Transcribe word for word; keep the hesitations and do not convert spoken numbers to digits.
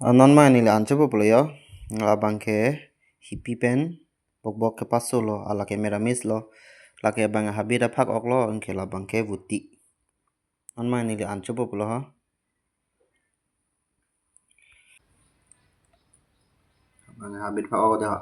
Ah, non ma neli an chopo pulo ho. Labang ke hipi pen bokbok kepaso lo, ah, lake meramis lo. Lake bang habit aphak ok lo, anke labang ke vuti. Non ma neli an chopo pulo ho. Bang habit aphak ok de ho.